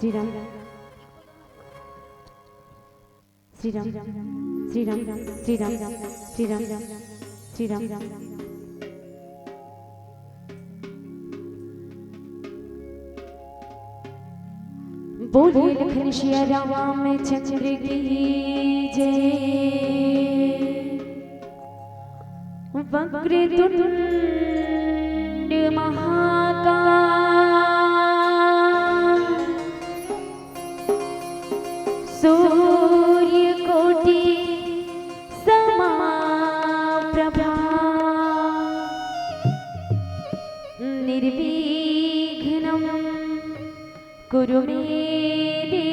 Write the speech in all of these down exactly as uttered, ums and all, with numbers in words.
श्री राम, श्री राम, श्री राम, श्री राम, श्री राम, श्री राम। बोले लखन सिया राम चंद्र की जय। वक्रतुंड महाकाय, सूर्यकोटि समाप्रभा, निर्विघ्नं कुरु मे देव।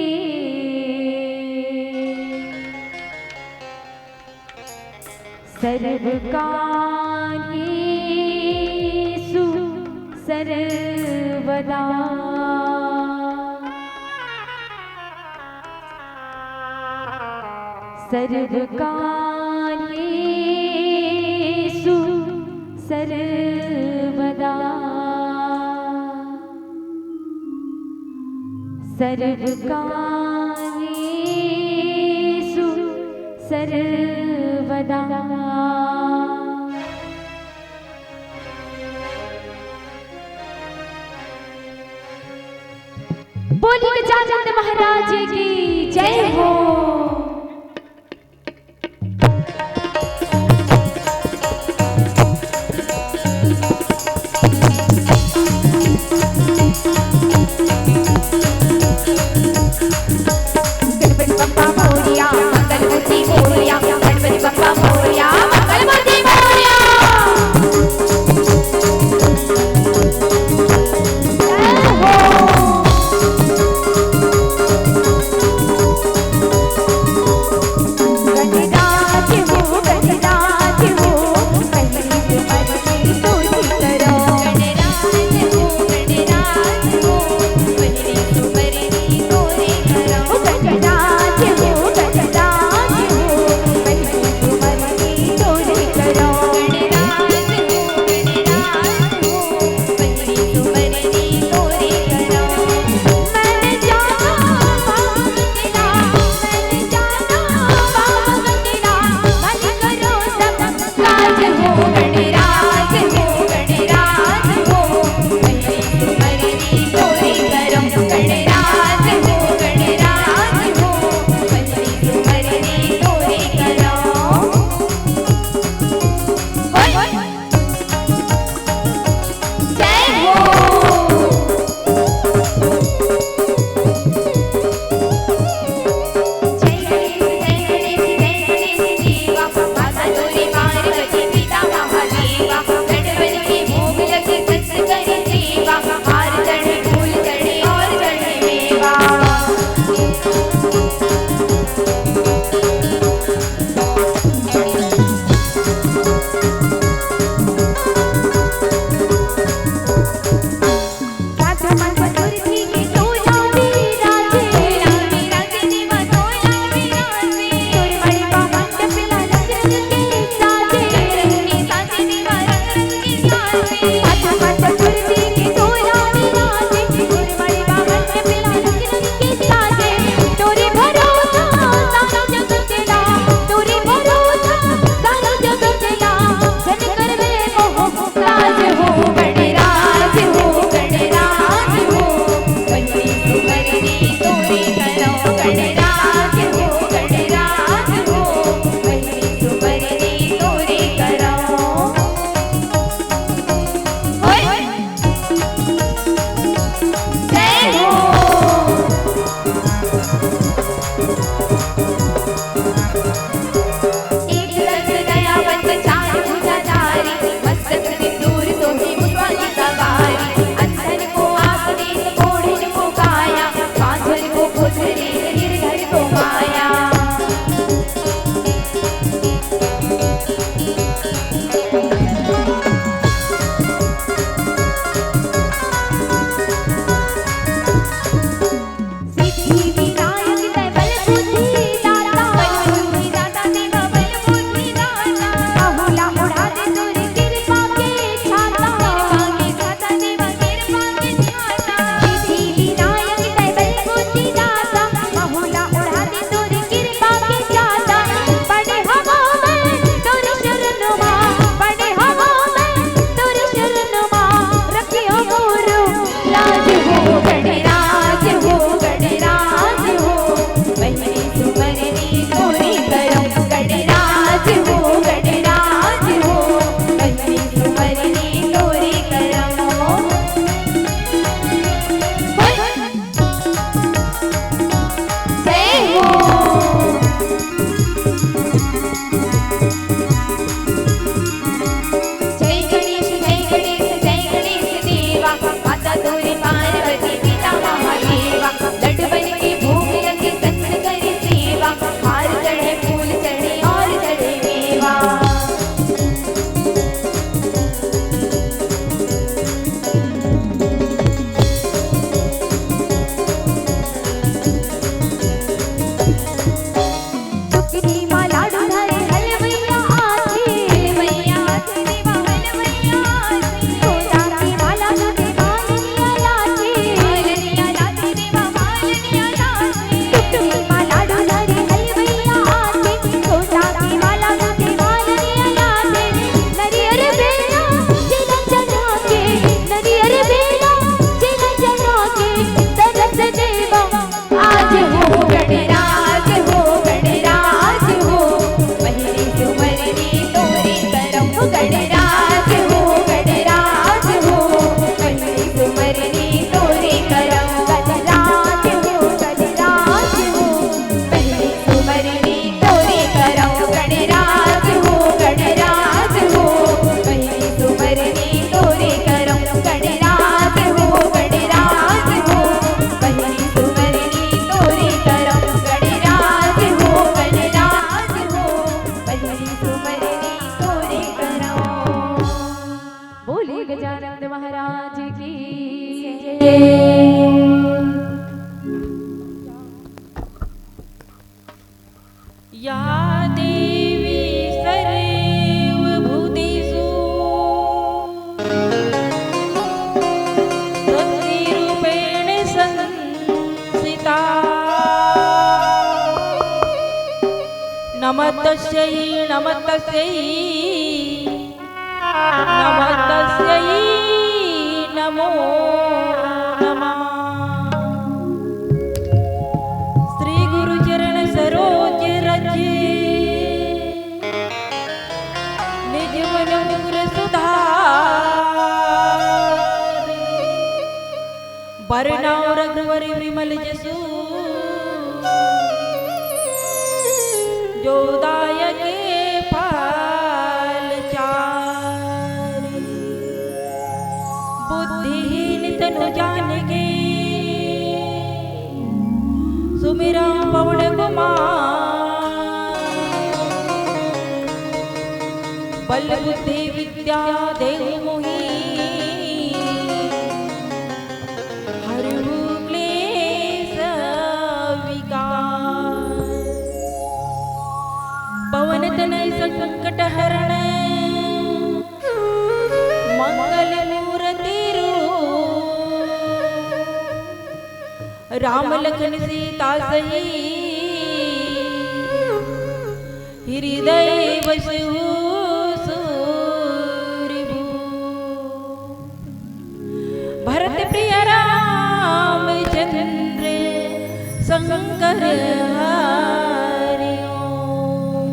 सर्वकार्येषु सर्वदा, सर्वकार्येषु सर्वदा, सर्वकार्येषु सर्वदा। बोलिए गजानंद महाराज की जय हो। गणपति बप्पा मोरया, मंगल मूर्ति मोरया, गणपति बप्पा मोरया, मंगल मूर्ति मोरया। जय हो। बोले गजानंद महाराज की जय। या देवी सर्वभूतेषु शक्तिरूपेण संस्थिता। नमस्तस्यै, नमस्तस्यै, नमस्तस्यै नमो नमः। श्री गुरु चरण सरोज रज, निज मन मुकुर सुधार। बरनउँ रघुवर विमल जसु, जो दायक फल चारि। बुद्धिहीन तनु जानिके, सुमिरउँ पवन कुमार। बल बुद्धि विद्या देहु मोहि, हरहु क्लेश विकार। पवन तनय संकट हरण, मंगल मूरति रूप। राम लखन सीता सहित, हृदय बसहु सूरभूप। भरत प्रिय रामचंद्र शंकर हरि ओम।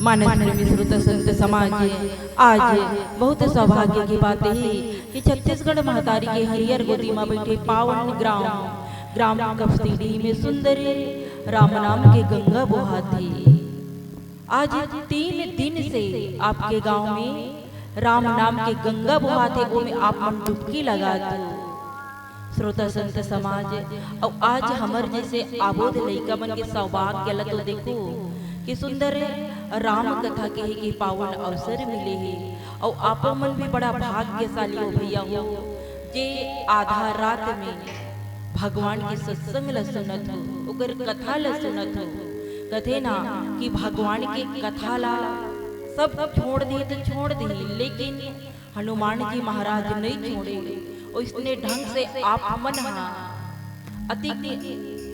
मानस प्रेमी श्रोता संत समाज, आज बहुत सौभाग्य की बात हे कि छत्तीसगढ़ महतारी के हरियर गोदी म बइठे पावन ग्राम, ग्राम कपसीडीह में सुंदर राम नाम के गंगा बोहात हे। आज तीन दिन से आपके गांव में राम नाम के गंगा बोहात हे, ओमे आप मन डुबकी लगात हो। श्रोता संत समाज, अउ आज हमर जइसे आबोध लइका मन के सौभाग्य ल तो देखो कि सुंदर राम कथा कहे के पावन अवसर मिले हे। अउ आप मन भी बड़ा भाग्यशाली हो भैया हो, जे आधा रात में भगवान के सत्संग ल सुनत हो, ओकर कथा ल सुनत हो। कथे ना कि भगवान के कथा ला सब छोड़ दे तो छोड़ दे, लेकिन हनुमान जी महाराज नइ छोड़े। ओइसने ढंग से आप मन ह अति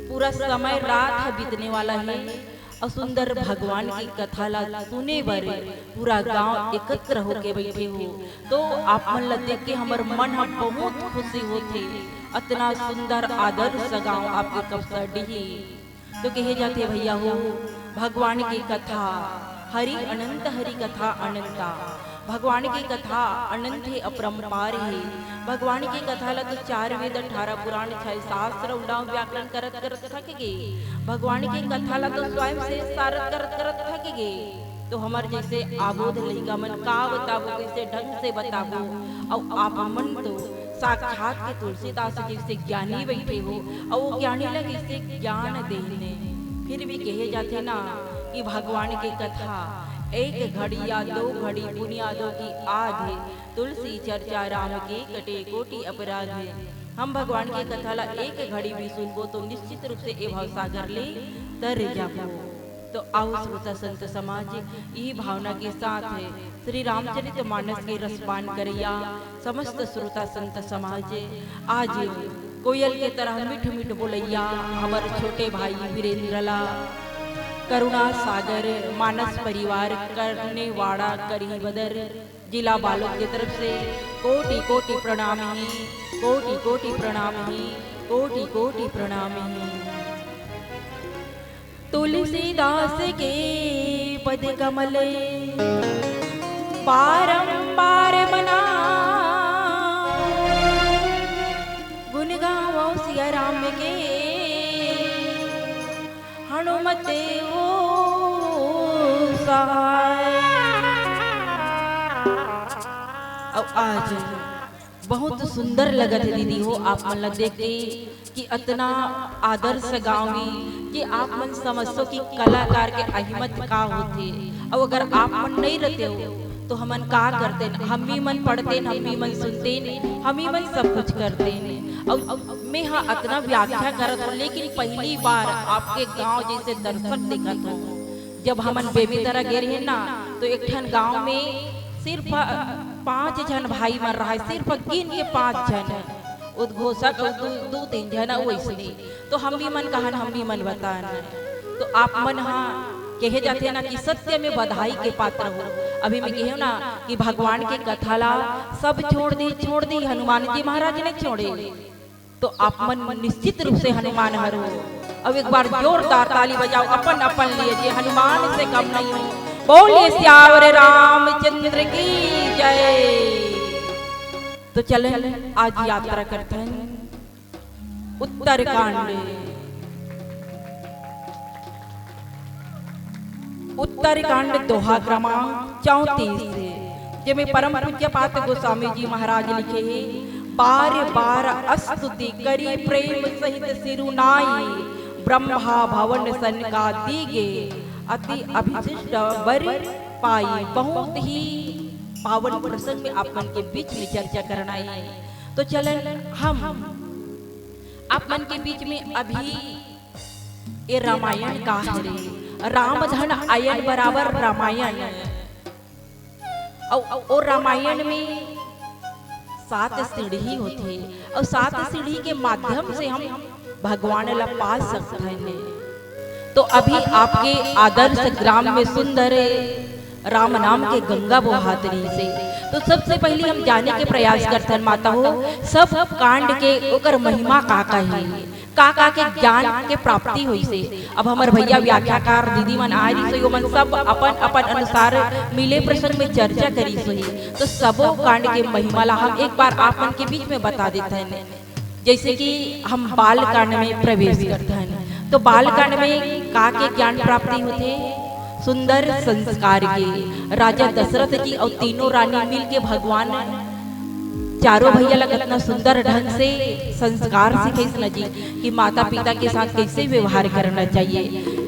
पूरा समय रात ह बीतने वाला हे अउ सुंदर भगवान की कथा ला सुने बर पूरा गांव एकत्र होके बइठे हो, तो आप मन ला देख के हमर मन ह बहुत खुशी होथे। अतना सुंदर आदर्श गांव आपके कपसीडीह। तो कहे जाथे भैया हो, भगवान की कथा हरि अनंत, हरि कथा अनंता। भगवान की कथा अनंत हे, अपरंपार हे। भगवान की कथा ला तो चार वेद, अठारह पुराण, छह शास्त्र, उन्नाव व्याकरण करत करत थक गे। भगवान की कथा ला तो स्वयं से सारत करत करत थक गे। तो हमर जइसे आबोध लइका मन का बताबो, कइसे ढंग से बताबो। अउ आप मन तो साक्षात के तुलसीदास जइसे ज्ञानी बइठे हो, अउ वो ज्ञानी ला कइसे ज्ञान देने। फिर भी कहे जाथे ना कि भगवान के कथा एक घड़ी या दो घड़ी पुनिया दो की आध, तुलसी चर्चा राम के कटे कोटि अपराध। हम भगवान के कथा ला एक घड़ी भी सुनबो तो निश्चित रूप से ए भवसागर ले तर जाबो। तो आओ श्रोता संत समाज, इही भावना के साथ श्री रामचरित मानस के रसपान करैया समस्त श्रोता संत समाज, आज कोयल के तरह मीठ मीठ बोलैया हमर छोटे भाई वीरेंद्र ला करुणा सागर मानस परिवार करनेवाड़ा करीबदर जिला बालोद के तरफ से कोटि कोटि प्रणाम हे, कोटि कोटि प्रणाम हे, कोटि कोटि प्रणाम हे। तुलसीदास के पद कमल बारंबार मनावँ, गुन गावँ सिया राम के हनुमत हो सहाय। अउ आज बहुत सुंदर लगत हे दीदी हो, आप मन ला देख के कि अतना आदर्श गाँव हे, कि आप मन समझो कि कलाकार के अहिमत का होथे, अउ अगर आप मन नइ रहते हो तो हमन का करते? हमी मन पढ़ते, हमी मन सुनते, हमी मन सब कुछ करते। अउ मैं हा अतना व्याख्या करत हूँ, लेकिन पहली बार आपके गांव जैसे दर्शक देखत हूँ। जब हमन बेमेतरा गे रहे ना, तो एक ठन गांव में सिर्फ पांच झन भाई मन रहा, सिर्फ गिन के पांच झन उद्घोषक अउ दू, दू तीन झन अउ वैसने। तो हमी मन कहन, हमी मन बतान। तो आप मन हा, कहे जाथे ना कि सत्य में बधाई के पात्र हो। अभी मैं कहे ना कि भगवान के कथा ला सब छोड़ दी, छोड़ दी, हनुमान जी महाराज नइ छोड़े। तो आप मन निश्चित रूप से हनुमान हरो। अब एक बार जोरदार ताली बजाओ अपन अपन लिए, जे हनुमान से कम नहीं हो। बोलिए सियावर रामचंद्र की जय। तो चलन आज यात्रा करथन उत्तरकांड। उत्तरकांड दोहा क्रमांक चौंतीस, जेमे परम पूज्य पात गोस्वामी जी महाराज लिखे हे, बार बार अस्तुति करी प्रेम सहित सिरु नाई, ब्रह्मा भवन सनकादि गे अति अभिष्ट बर पाई। बहुत ही पावन प्रसंग में आप मन के बीच में चर्चा करना है। तो चलन हम आप मन के बीच में अभी ये रामायण का हरे, राम धन आयन बराबर रामायण। अउ, अउ, ओ रामायण में सात सीढ़ी होथे, अउ सात सीढ़ी के माध्यम से हम भगवान ला पा सकथन। तो अभी आपके आदर्श ग्राम में सुंदर राम नाम के गंगा बोहात रहिसे। तो सबसे पहले हम जाने के प्रयास करथन माता हो, सब कांड के ओकर महिमा का का हे, का का के ज्ञान के प्राप्ति होइसे। अब हमर भैया व्याख्याकार दीदी मन आए रहिसे, ओमन सब अपन अपन अनुसार मिले प्रसंग में चर्चा करिस होही। तो सबो कांड के महिमा ला हम एक बार आप मन के बीच में बता देथन। जैसे कि हम बाल कांड में प्रवेश करथन, तो बाल कांड में का के ज्ञान प्राप्ति होथे? सुंदर संस्कार के। राजा दशरथ जी अउ तीनों रानी मिल के भगवान चारों भैया ला कितना सुंदर ढंग से संस्कार सिखाइस न जी, कि माता पिता के साथ कैसे व्यवहार करना चाहिए।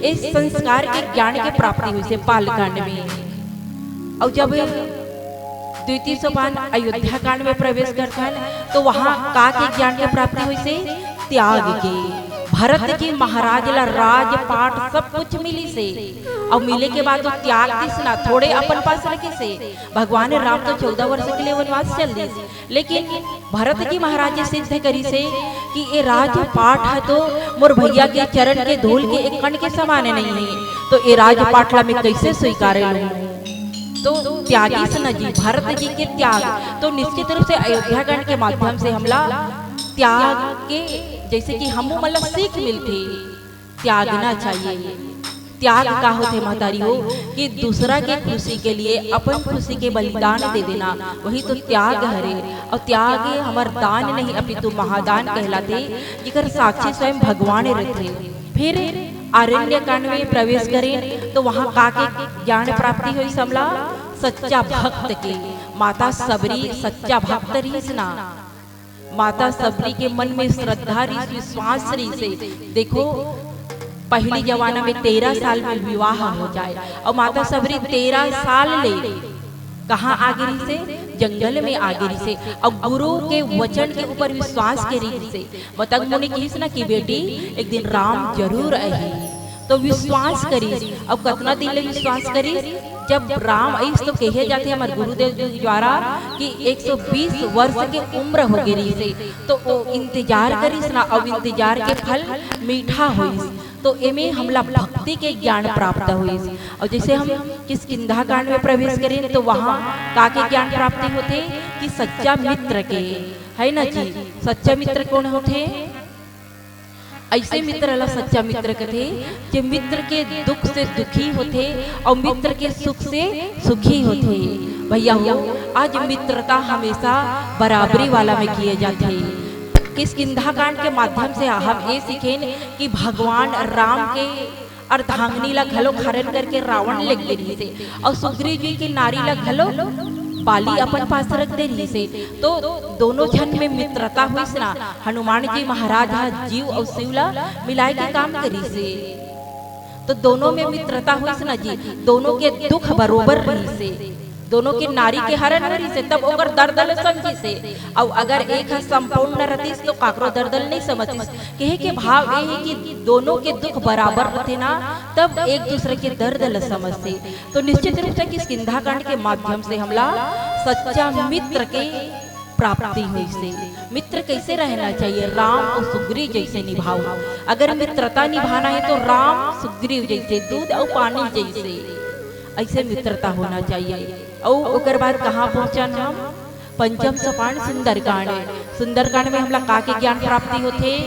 इस संस्कार के ज्ञान के प्राप्ति होइसे बाल कांड में। अउ जब द्वितीय सोपान अयोध्या कांड में प्रवेश करथन, तो वहां का के ज्ञान के प्राप्ति होइसे? त्याग के। भरत जी महाराज ला राजपाट सब कुछ मिलिसे, अउ मिले के बाद वो त्याग दिस ना, थोड़े अपन पास रखिसे। भगवान राम तो चौदह वर्ष के लिए वनवास चल दिस, लेकिन भरत जी महाराज जी सिद्ध करिसे कि ये राजपाट ह तो मोर भैया के चरण के धूल के एक कण के समान नहीं है, तो ये राजपाट ला मैं कैसे स्वीकार लूं? तो त्यागिस न जी, भरत जी के त्याग। तो निश्चित रूप से अयोध्या कांड के माध्यम से हमला त्याग के, जैसे कि हमू मन ला सीख मिलथे, त्यागना चाहिए। त्याग का होथे महतारी हो, कि दूसरा के खुशी के लिए अपन खुशी के बलिदान दे देना, वही तो त्याग हरे। अउ त्याग हमर दान नहीं, अपितु महादान कहलाथे, जेकर साक्षी स्वयं भगवान रथे। फिर आरण्य कांड में प्रवेश करें, तो वहां का के ज्ञान प्राप्ति होइस हमला? सच्चा भक्त के। माता सबरी सच्चा भक्त रहिस ना। माता सबरी के मन में श्रद्धा रहिस, विश्वास रहिसे। देखो, पहली जमाना में तेरह साल में विवाह हो जाए, अउ माता सबरी तेरह साल ले कहाँ आगे रहिसे? जंगल में आगे रहिसे। अउ गुरु के वचन के ऊपर विश्वास के रहिसे। बतंग मुनि कहिस ना कि बेटी, एक दिन राम जरूर आही। तो विश्वास करिस। अउ कतना दिन ले विश्वास करिस? जब राम आइस तो कहे जाथे हमर गुरुदेव जी द्वारा कि एक सौ बीस वर्ष के उम्र हो गे रहिसे, तो वो इंतजार करिस ना, अउ इंतजार के फल मीठा होइस। तो एमे हमला भक्ति के ज्ञान प्राप्त होइस। अउ जैसे हम किष्किंधा कांड में प्रवेश करें, तो वहां का के ज्ञान प्राप्ति होथे? कि सच्चा मित्र के, है ना जी? सच्चा मित्र कौन होथे? ऐसे मित्र ला सच्चा मित्र कथे, जे मित्र के दुख से दुखी होथे अउ मित्र के सुख से सुखी होथे। भैया हो, आज मित्रता हमेशा बराबरी वाला में किए जाथे। किष्किंधा कांड के माध्यम से हम ये सीखेन कि भगवान राम के अर्धांगिनी ला घलो हरण करके रावण ले गे रहिसे, अउ सुग्रीव जी के नारी ला घलो बाली अपन पास रख दे रिहिस हे। तो दोनों झन में मित्रता होइस ना, हनुमान जी महाराज ह जीव अउ शिव ला मिलाय के काम करिस हे। तो दोनों में मित्रता होइस ना जी, दोनों के दुख बरोबर रिहिस हे, दोनों के नारी के हरण हो रिहिस हे, तब ओकर दर्द ल समझिस हे। अउ अगर एक ह संपूर्ण रहितिस तो काकरो दर्द ल नहीं समझिस। कहे के भाव ये हे कि दोनों के दुख बराबर रथे ना, तब एक दूसरे के दर्द ल समझथे। तो निश्चित रूप से किष्किंधा कांड के माध्यम से हमला सच्चा मित्र के प्राप्ति होइस हे। मित्र कैसे रहना चाहिए? राम अउ सुग्रीव जैसे निभाओ। अगर मित्रता निभाना है तो राम सुग्रीव जैसे, दूध अउ पानी जैसे, ऐसे मित्रता होना चाहिए। अउ ओकर बाद कहाँ पहुँचन हम? पंचम सोपान सुंदरकांड। सुंदरकांड में हमला का के ज्ञान प्राप्ति होथे?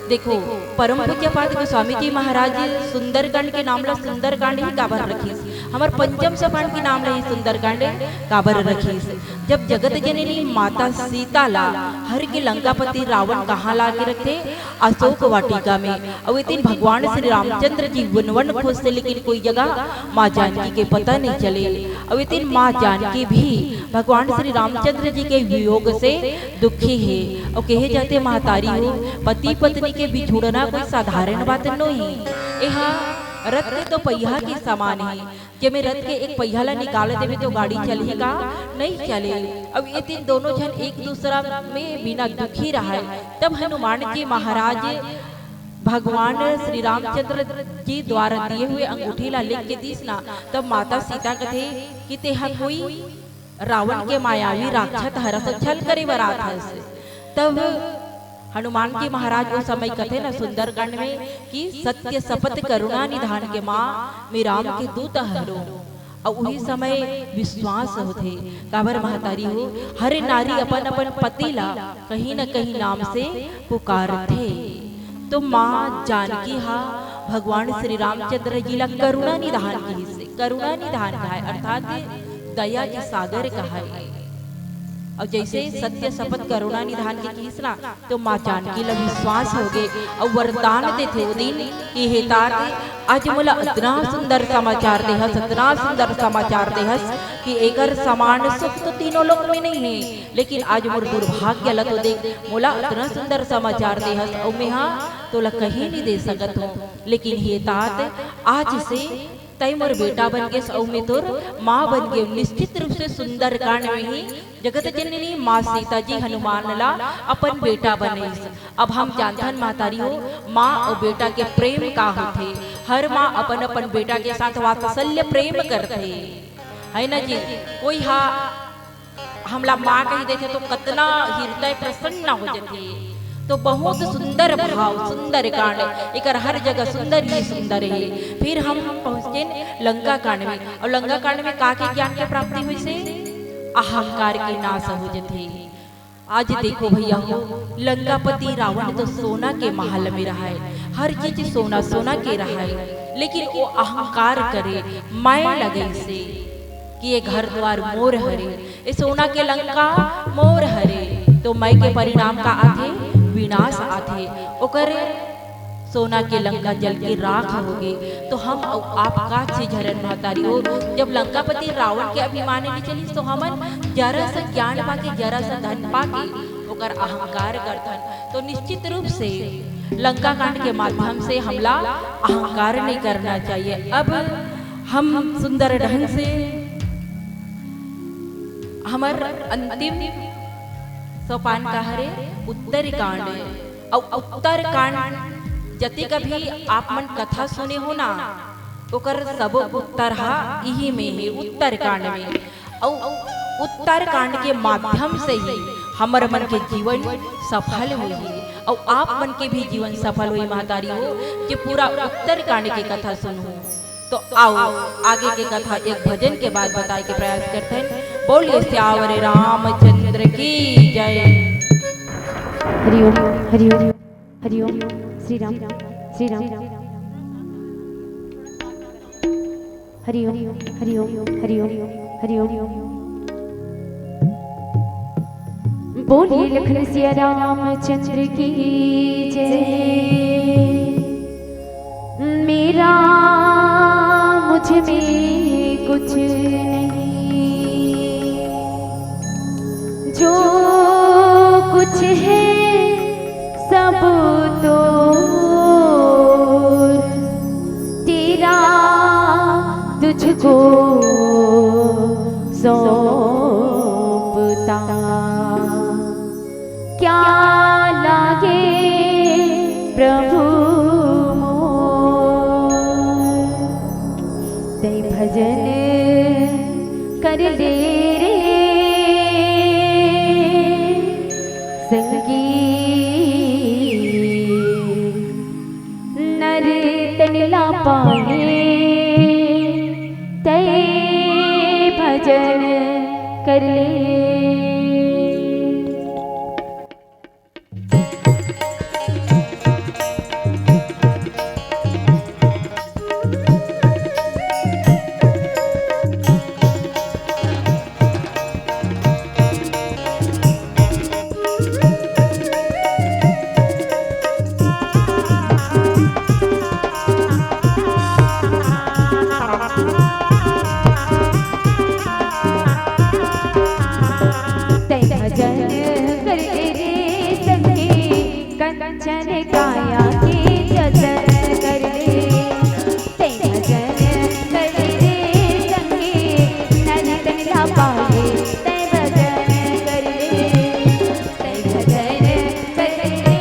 देखो, परम पूज्य पाद गोस्वामी जी महाराज सुंदरकांड के नाम ला सुंदरकांड ही काबर रखिस, हमर पंचम सोपान के नाम ला ही सुंदरकांड काबर रखिस? जब जगत जननी माता सीता ला हर के लंकापति रावण कहाँ ला के रखथे? अशोक वाटिका में। अउ एतिन भगवान श्री रामचंद्र जी वन वन खोजथे, लेकिन कोई जगह माँ जानकी के पता नहीं चले। अउ एतिन माँ जानकी भी भगवान श्री रामचंद्र जी के वियोग से दुखी हे। अउ कहे जाथे महतारी हो, पति पत्नी के बिछुड़ना कोई साधारण बात नोहे। एहा रथ के तो पहिया के समान हे, जेमे रथ के एक पहिया ला निकाल देबे तो गाड़ी चलही का? नहीं चले। अब ये तीन दोनों झन एक दूसरा में बिना दुखी रहय। तब हनुमान जी महाराज भगवान श्री रामचंद्र जी द्वारा दिए हुए अंगूठी ला लेके दिस ना, तब माता सीता कथे कि तेहा कोई रावण के मायावी राक्षस हरस छल करे बर आत हस। तब हनुमान जी महाराज उस समय कथे न सुंदरकांड में कि सत्य शपथ करुणा निधान के माँ, मैं राम के दूत हरो। अउ उही समय विश्वास होथे, काबर महतारी हो, हर नारी अपन अपन पति ला कहीं न कहीं नाम से पुकारथे। तो माँ जानकी हा भगवान श्री रामचंद्र जी ला करुणा निधान किहिस, करुणा निधान कहाय, अर्थात दया के सागर कहाय। अउ जैसे सत्य शपथ करुणा निधान के किहिस ना, तो माँ जानकी ला विश्वास होगे अउ वरदान देथे ओ दिन कि हे तात, आज मोला अतना सुंदर समाचार देहस, अतना सुंदर समाचार देहस कि एकर समान सुख तो तीनों लोक में नहीं हे, लेकिन आज मोर दुर्भाग्य ला तो देख, मोला अतना सुंदर समाचार देहस अउ मेहा तोला कहीं नहीं दे सकत हूँ। लेकिन हे तात, आज से तैं मोर बेटा बन गेस अउ मैं तोर माँ बन गेव। निश्चित रूप से सुंदरकांड में ही जगत जननी माँ सीता जी हनुमान ला अपन बेटा बनइस। अब हम जानथन महतारी हो, माँ अउ बेटा के प्रेम का होथे। हर माँ अपन अपन बेटा के साथ वात्सल्य प्रेम करथे, है ना जी? कोई हा हमला माँ कहि देथे तो कतना हृदय प्रसन्न हो जथे। तो बहुत सुंदर भाव, सुंदर कांड, एकर हर जगह सुंदर ही सुंदर हे। फिर हम पहुँचेन लंका कांड में, अउ लंका कांड में का के ज्ञान के प्राप्ति होइसे? अहंकार के नाश हो जथे। आज देखो भैया हो, लंकापति रावण तो सोना के महल में रहय, हर चीज सोना सोना के रहय, लेकिन वो अहंकार करे, मैं लगइसे कि ये घर द्वार मोर हरे, ए सोना के लंका मोर हरे, तो मैं के परिणाम का आथे? विनाश आथे। ओकर सोना के लंका जल के राख होगे। तो हम अउ आप का चीज हरन महतारी हो? जब लंकापति रावण के अभिमान नहीं चलिस, तो हमन जरा सा ज्ञान पाके, जरा सा धन पाके ओकर अहंकार करथन। तो निश्चित रूप से लंका कांड के माध्यम से हमला अहंकार नहीं करना चाहिए। अब हम सुंदर ढंग से हमर अंतिम सोपान का हरे उत्तरकांड। अउ उत्तरकांड जतिक भी आप मन कथा सुने हो ना, ओकर सब उत्तर हा इही में हे, उत्तरकांड में। अउ उत्तरकांड के माध्यम से ही हमर मन के जीवन सफल होही, अउ आप मन के भी जीवन सफल होही महतारी हो, जे पूरा उत्तरकांड के कथा सुनहू। तो आओ, आगे के कथा एक भजन के बाद बताए के प्रयास करथन। बोलिए सियावर रामचंद्र की जय। हरिओम, हरिओम, हरिओम, श्री राम, श्री राम। हरिओम, हरिओम, हरिओम, हरिओम। बोलिए लखन सिया रामचंद्र की जय। मेरा मुझ में कुछ नहीं। को सौंपता। क्या लागे प्रभु मोर, तैं भजन कर ले रे संगी। नर तन ला पाए तैं भजन कर ले। तैं भजन कर ले रे संगी, कंचन काया के जतन कर ले। तैं भजन कर ले रे संगी, नर तन ला पाए तैं भजन कर ले। तैं भजन कर ले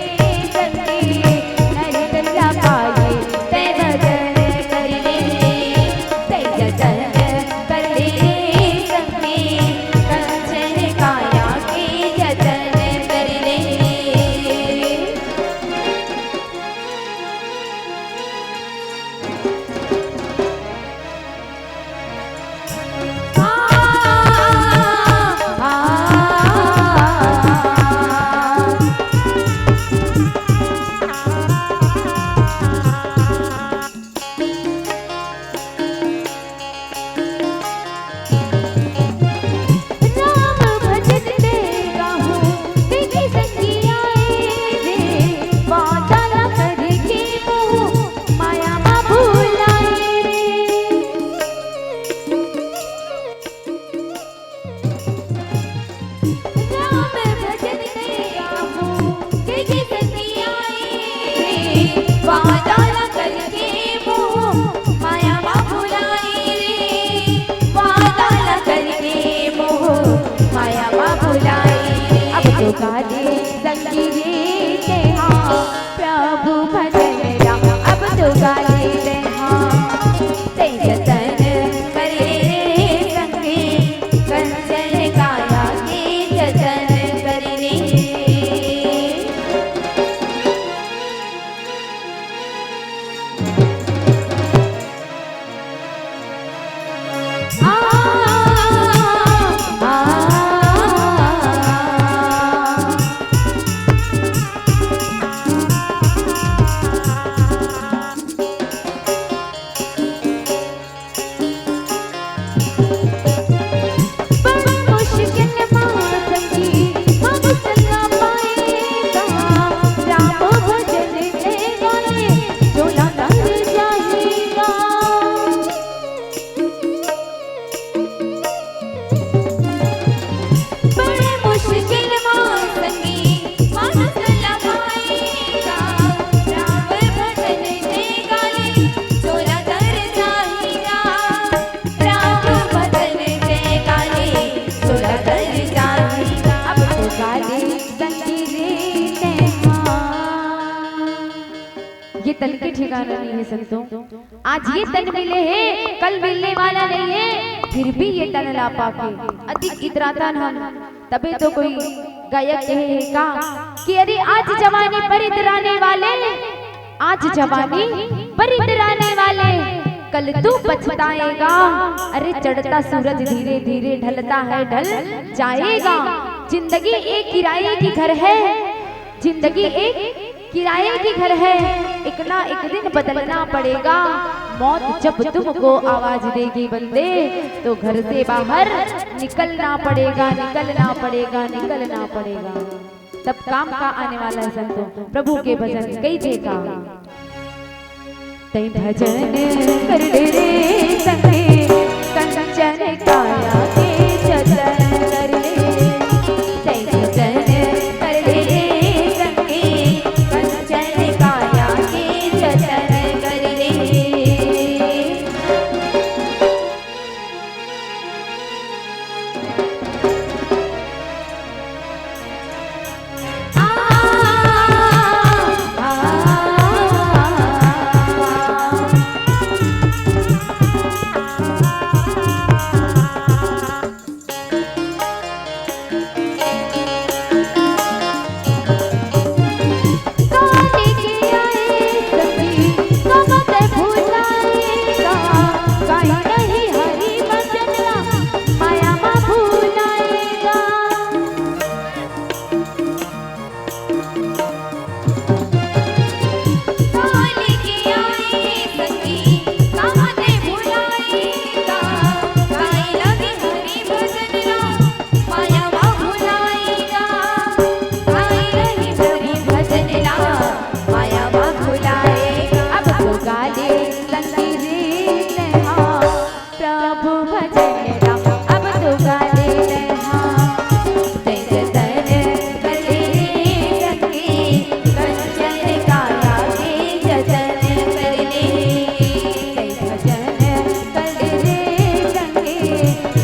संगी, नर तन ला पाए तैं भजन कर ले। तैं जतन कर ले संगी, कंचन काया के जतन कर ले। राम भजन ते गाहूं, तेरी संगिया रे, वादा ना करके मोह माया मा भुलाए रे। राम भजन ते गाहूं, तेरी संगिया रे, वादा ना करके मोह माया मा भुलाए रे, वादा ना करके मोह माया मा भुलाए रे। अब तो गा ले संगी रे तेहा प्रभु भजन ला, अब तो गा ले तेहा। तैं जतन कर ले रे संगी, कंचन काया के जतन कर ले। बड़े मुश्किल मा संगी, मानुष ला पाएगा। राम भजन ते गा ले, चोला तर जाएगा। राम भजन ते गा ले, चोला तर जाएगा। अब तो गा ले संगी रे तेहा। ये तन के ठिकाना नहीं है संतों। आज ये तन मिले हे, कल मिलने वाला नहीं है, फिर भी ये तन ला पाके अधिक इतराथन हम। तबे तो कोई गायक कहे हे का कि अरे आज जवानी पर इतराने वाले, आज जवानी पर इतराने वाले, कल तू पछताएगा। अरे चढ़ता सूरज धीरे धीरे ढलता है, ढल जाएगा। जिंदगी एक किराए की घर है, जिंदगी एक किराए की घर है, एक ना एक दिन बदलना पड़ेगा। मौत जब तुमको आवाज देगी बंदे, तो घर से बाहर निकलना पड़ेगा, निकलना पड़ेगा, निकलना पड़ेगा। तब काम का आने वाला है संतों, प्रभु के भजन कई जगह। तैं भजन कर ले रे संगी, कंचन काया के जतन कर ले। तैं भजन कर ले रे संगी, कंचन काया के जतन कर ले। काहे नहीं हरि भजन ला माया मा भुलाएगा। काले के आए सखी, कहाँ ते भुलाएगा। काहे नहीं हरि भजन ला माया मा भुलाएगा। काहे नहीं हरि भजन ला माया मा भुलाएगा। अब तो गाले संगी रे नहा प्रभु भजन राम, अब तो गाले नहा। जय जतन कर ले संगी, कंचन काया के जतन कर ले। जय भजन कर ले संगी,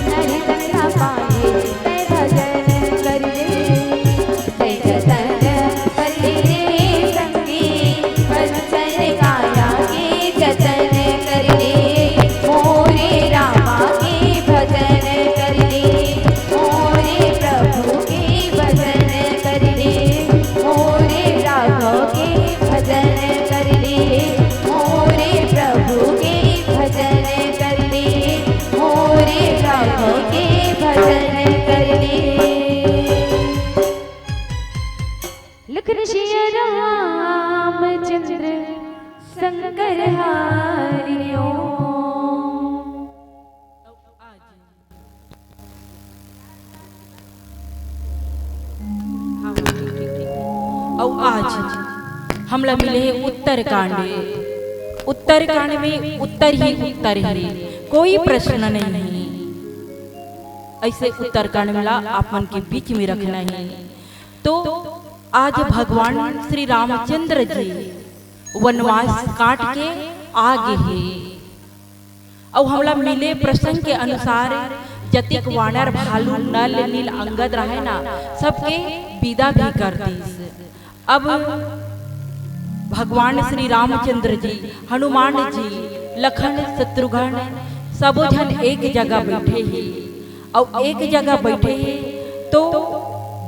नहीं तन ना पाए, जय भजन कर ले। जय जतन कर ले संगी, कंचन काया के जतन कर ले। मोरे रामा के भजन कर ले, मोरे प्रभु के भजन कर ले, मोरे राघव के भजन कर ले, मोरे प्रभु के भजन कर ले, मोरे राघव के भजन कर ले। लखन सिया रामचंद्र शंकर हरि ओम। अउ आज हमला मिले हे उत्तरकांड। उत्तरकांड में उत्तर ही उत्तर हे, कोई प्रश्न नहीं हे। ऐसे उत्तरकांड ला आप मन के बीच में रखना हे। तो आज भगवान श्री रामचंद्र जी वनवास काट के आ गे हे। अउ हमला मिले प्रसंग के अनुसार जतिक वानर, भालू, नल, नील, अंगद रहे ना, सबके विदा भी कर दीस। अब भगवान श्री रामचंद्र जी, हनुमान जी, लखन, शत्रुघ्न, सबो झन एक जगह बैठे हे। अउ एक जगह बैठे हे तो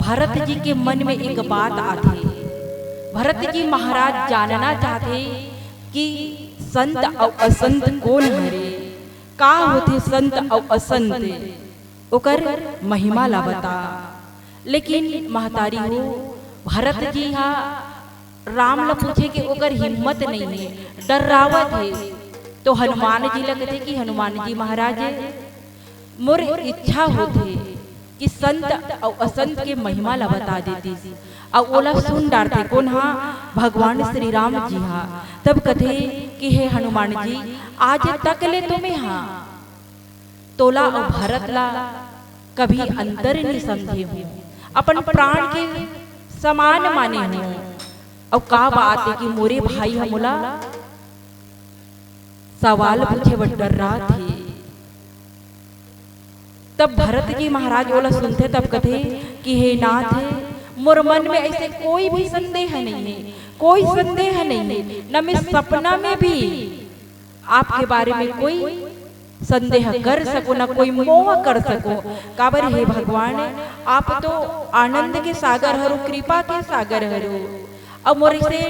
भरत जी के मन में एक बात आथे। भरत जी महाराज जानना चाहथे कि संत अउ असंत कोन हरे, का होथे संत अउ असंत, ओकर महिमा ला बता। लेकिन महतारी हो, भरत जी हा राम ला पूछे के ओकर हिम्मत नइ हे, डर्रावत हे। तो हनुमान जी ला कथे कि हनुमान जी महाराज, मोर इच्छा होथे कि संत अउ असंत के महिमा ला बता देतिस, अउ ओला सुन डारथे। कोन हा? भगवान श्री राम जी हा। तब कथे कि हे हनुमान जी, आज तक ले तो मैं हा तोला अउ भरत ला कभी अंतर नइ समझे हूँ, अपन प्राण के समान माने हूँ। अउ का बात हे कि मोरे भाई हा मोला सवाल पूछे बर डर्राथे। तब भरत जी महाराज ओला सुनथे, तब कथे कि हे नाथ, मोर मन में ऐसे कोई भी संदेह नहीं है, कोई संदेह नहीं है, न मैं सपना में भी आपके बारे में कोई संदेह कर सको, न कोई मोह कर सको। काबर हे भगवान, आप तो आनंद के सागर हरो, कृपा के सागर हरो। अब मोर से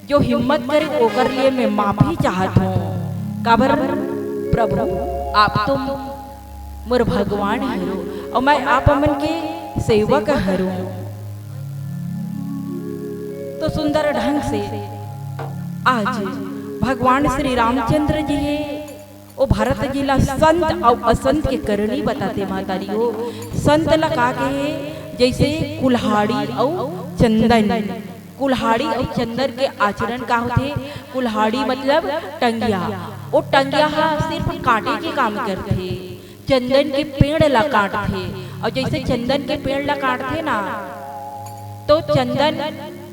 जो हिम्मत करे ओकर लिए मैं माफी चाहत हूँ। काबर प्रभु, आप तो मोर भगवान हरो अउ मैं आप मन के सेवक हरो। तो सुंदर ढंग से आज भगवान श्री रामचंद्र जी हे, ओ भरत जी ला संत अउ असंत के करनी बताथे। महतारी हो, संत ला का कहे? जैसे कुल्हाड़ी अउ चंदन, कुल्हाड़ी अउ चंदन के आचरण का होथे? कुल्हाड़ी मतलब टंगिया, ओ टंगिया हा सिर्फ काटे के काम करथे, चंदन के पेड़ ला काटथे। अउ जैसे चंदन के पेड़ ला काटथे ना, तो चंदन,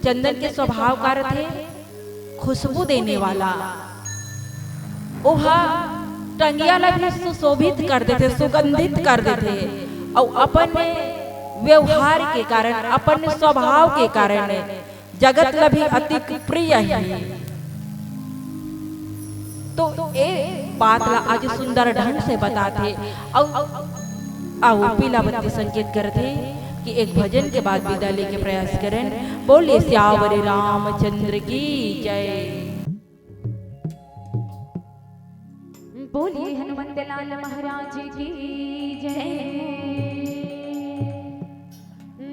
चंदन के स्वभाव का रथे? खुशबू देने वाला। ओहा टंगिया ला भी सुशोभित कर देथे, सुगंधित कर देथे, अउ अपन व्यवहार के कारण, अपन स्वभाव के कारण जगत ला भी अति प्रिय हे। तो ए बात ला आज सुंदर ढंग से बताथे। अउ, अउ पीला बत्ती संकेत करथे कि एक भजन के बाद विदा लेके प्रयास करन। बोलिए सियावर रामचंद्र की जय। बोलिए हनुमंत लाल महाराज की जय।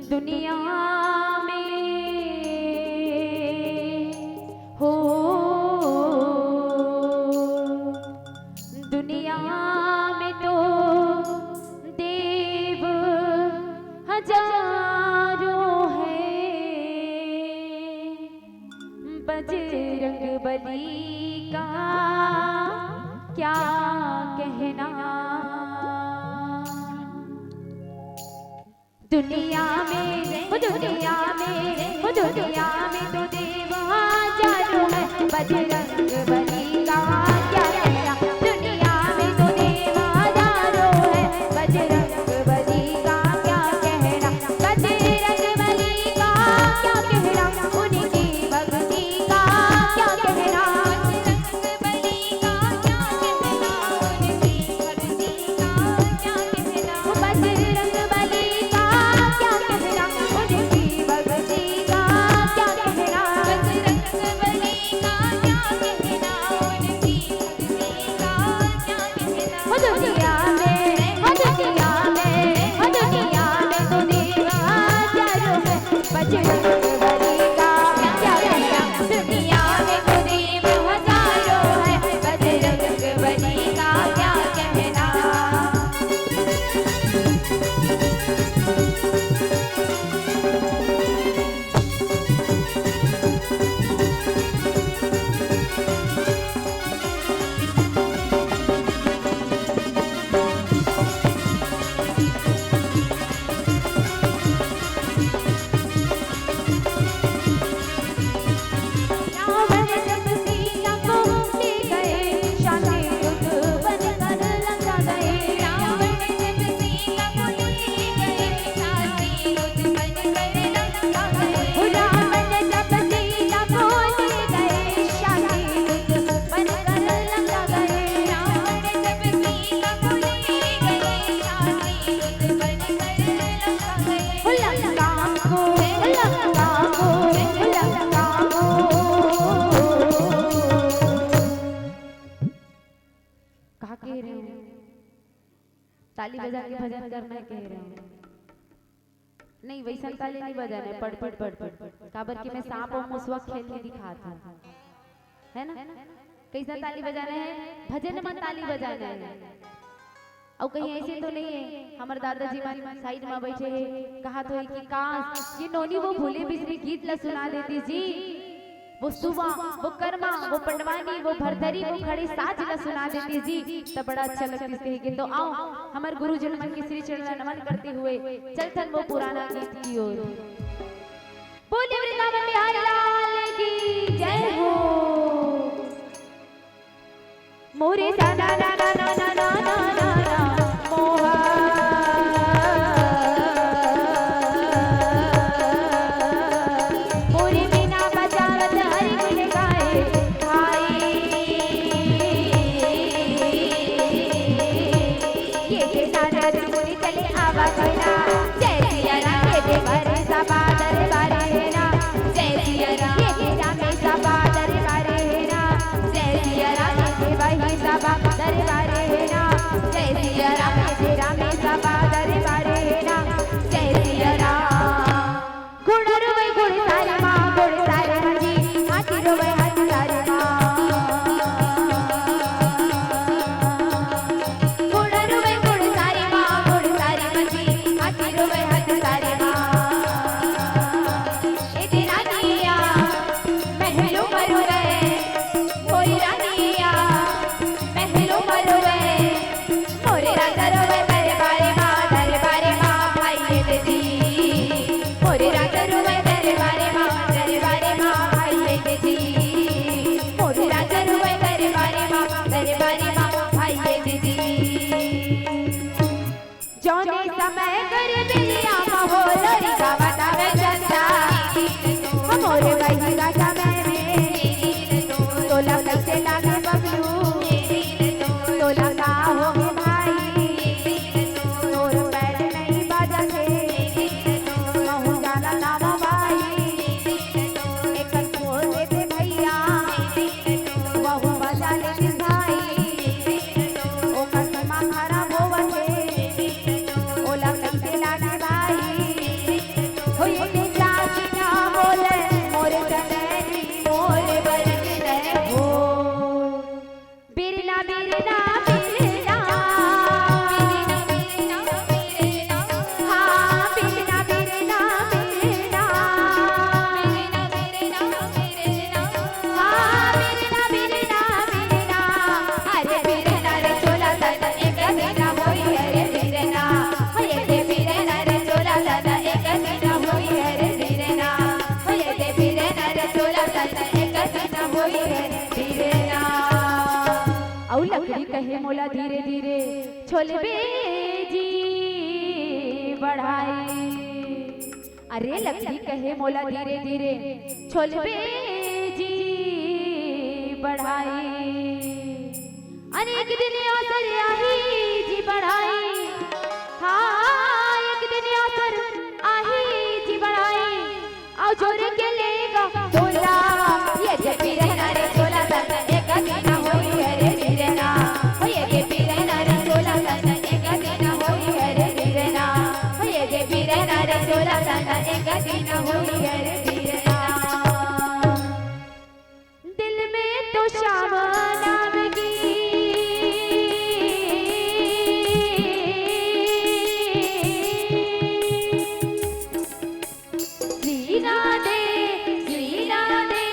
दुनिया में हो, दुनिया में तो देव हजारों हैं, बजरंग बली का क्या कहना। दुनिया में, वो दुनिया में, वो दुनिया में तो देव हजारों है, बजरंग बली का क्या कहना। दुनिया में तो देव हजारों है, बजरंग बली का क्या कहना। बजरंग बली का क्या कहना, उनकी भक्ति का क्या कहना। बजरंग बली का क्या कहना, उनकी भक्ति का क्या कहना। बजरंग बली का क्या कहना, उनकी भक्ति का क्या कहना। बजरंग बली का क्या कहना, उनकी भक्ति का क्या कहना। हो दुनिया में, हो दुनिया में, हो दुनिया में तो देव हजारों है, बजरंग बली का क्या कहना। दुनिया में तो देव हजारों है, बजरंग बली का क्या कहना। रावण जब सीता को ले गए, शांति दूत बनकर लंका गए। रावण जब सीता को ले गए, शांति दूत बनकर लंका गए। रावण जब सीता को ले गए, शांति दूत बनकर लंका गए। रावण जब सीता को ले गए, शांति दूत बनकर लंका गए। हो लंका को, हो लंका को, हो लंका को। का कह रहे हो? ताली बजा के भजन करना है कह रहे हो? नहीं, वैसन ताली नहीं बजाना है, पट पट पट पट पट। काबर कि मैं सांप और मुसवा खेल के दिखात हूँ, है ना? कैसा ताली बजाना है? भजन में ताली बजाना है। अउ कहीं ऐसे तो नहीं है, हमर दादाजी मन साइड में बैठे हैं, कहा तो है कि काश ये नोनी वो भोले बिसरी गीत ला सुना देती जी, वो सुवा, वो करमा, वो पंडवानी, वो भरथरी, वो खड़े साज ला सुना देती जी, तब बड़ा अच्छा लगती कहे के। तो आओ, हमर गुरुजन मन के श्री चरण ला नमन करते हुए चलथन वो पुराना गीत की ओर। बोलिए वृंदावन बिहारी लाल की जय हो। मोरे सा ना ना ना ना ना ना ना ना मोहा। मोरे बिना बजावत हरि गुण गाए भाई। ये के साथ मुनि चले आवा देना। जय सिया राम। ये के बारे सबा दरबारे ना। जय सिया राम। ये के रामे सबा दरबारे ना। जय सिया राम। ये के वही सबा दरबारे ना। जय सिया राम। ये के रामे सबा दरबारे ना। जय सिया राम। घोड़ा रोवे घोड़े सारे माँ, घोड़े सारे हाथी, हाथी रोवे हाथी सारे माँ। घोड़ा रोवे घोड़े सारे माँ, घोड़े सारे हाथी, हाथी रोवे हाथी सारे माँ। ए दे रानिया, महलो मरो रे, कोई रानिया, महलो मरो लकड़ी कहे मोला धीरे धीरे छोलबे जी बढ़ाई। अरे लकड़ी कहे मोला धीरे धीरे छोलबे जी बढ़ाई। अरे एक दिन आसर आही जी बढ़ाई, हाँ एक दिन आसर आही जी बढ़ाई। अउ जोर के लेगा तोला, ये जे पीरे ना रे तोला तन एक दिन होई है रे पीरे ना। ओ ये जे पीरे ना रे तोला तन एक दिन होई है रे पीरे ना। ओ ये जे पीरे ना रे तोला तन एक दिन होई है रे पीरे ना। दिल में तो श्याम नाम की श्री राधे, श्री राधे,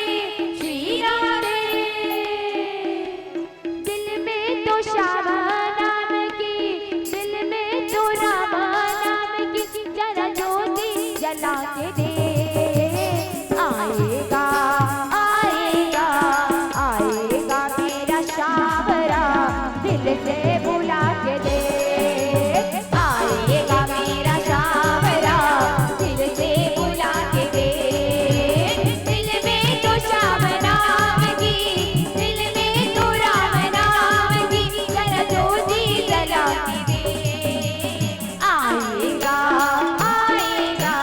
श्री राधे। दिल में तो श्याम नाम की, दिल में तो राम नाम की जरा ज्योति जला के दे। आएगा, आएगा, आएगा मेरा श्याम राम दिल से बुला के दे। आएगा मेरा श्याम राम दिल से बुला के दे। दिल में तो श्याम नाम की, दिल में तो राम नाम की जरा ज्योति जला के दे। आएगा, आएगा,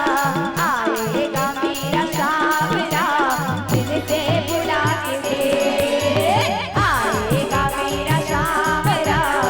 आएगा मेरा श्याम राम दिल से बुला के दे। आएगा मेरा श्याम राम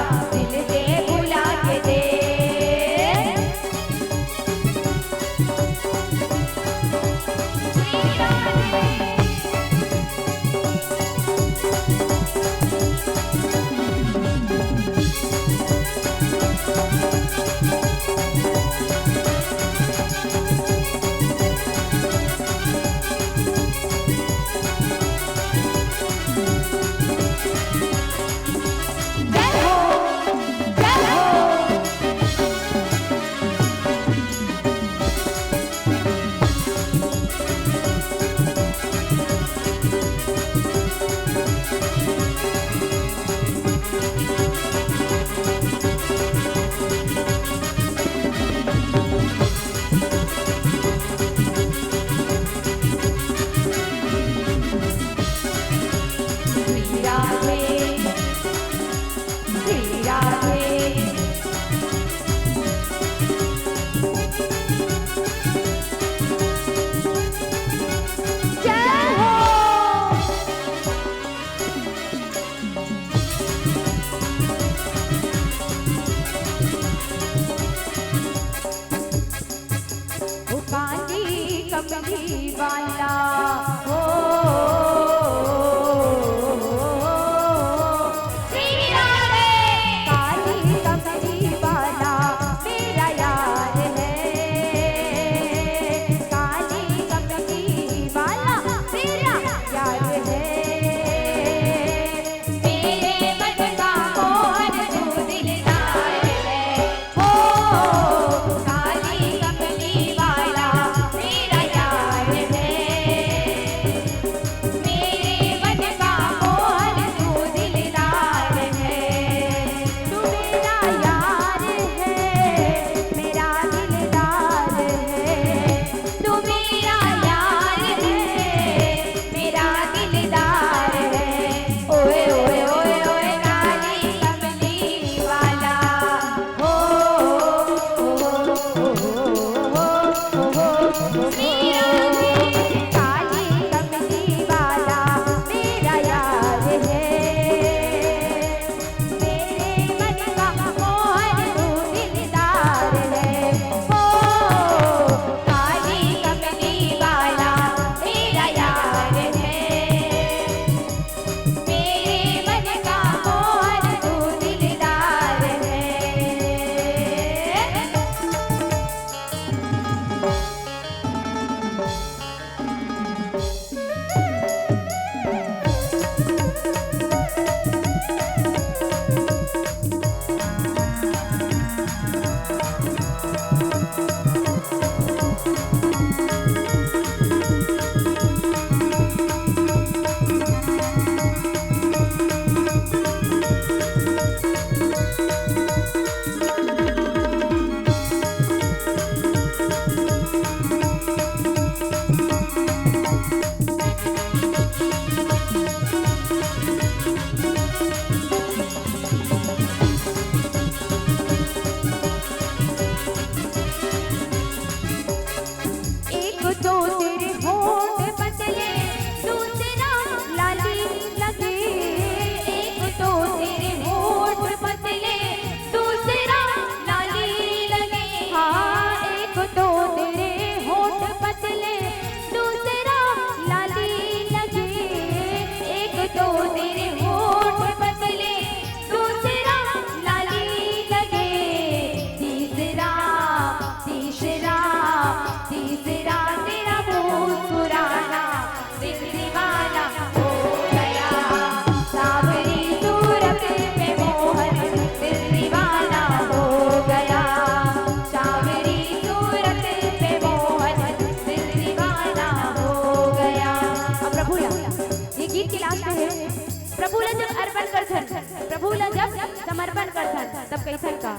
समर्पण करथन, तब कइसन का?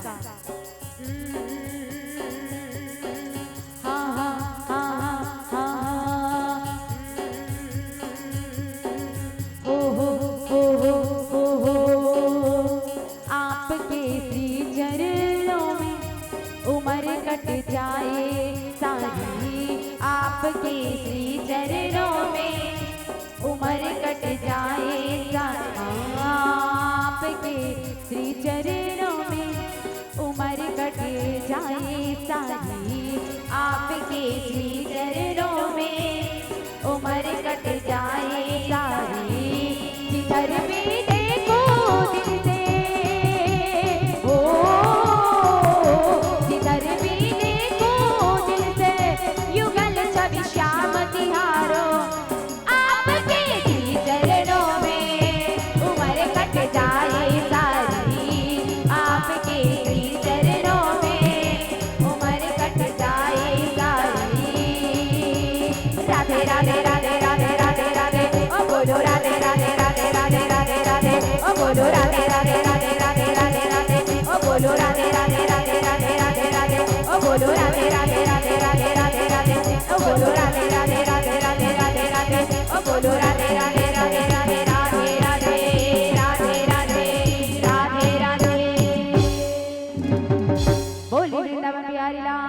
हाँ, हाँ, हाँ, हाँ, हाँ, हाँ। हो, हो, हो, हो, हो, हो। आपके श्री चरणों में उम्र कट जाए सारी, आपके श्री चरणों में उम्र कट जाए सारी, आपके श्री चरणों में उम्र कट जाए सारी, आपके श्री चरणों में उम्र कट जाए सारी। जिधर भी देखो दिल से, ओ, जिधर भी देखो दिल से, युगल छवि श्याम तिहारो। आपके श्री चरणों में उम्र कट जाए सारी, आपके श्री चरणों में उम्र कट जाए सारी। राधे राधे राधे राधे राधे राधे, ओ बोलो राधे राधे राधे राधे राधे राधे, ओ बोलो राधे राधे राधे राधे राधे राधे, ओ बोलो राधे राधे राधे राधे राधे राधे, ओ बोलो राधे राधे राधे राधे राधे राधे, ओ बोलो राधे राधे राधे राधे राधे राधे, ओ बोलो राधे राधे राधे राधे राधे राधे, राधे राधे राधे राधे। बोल वृंदावन बिहारी लाल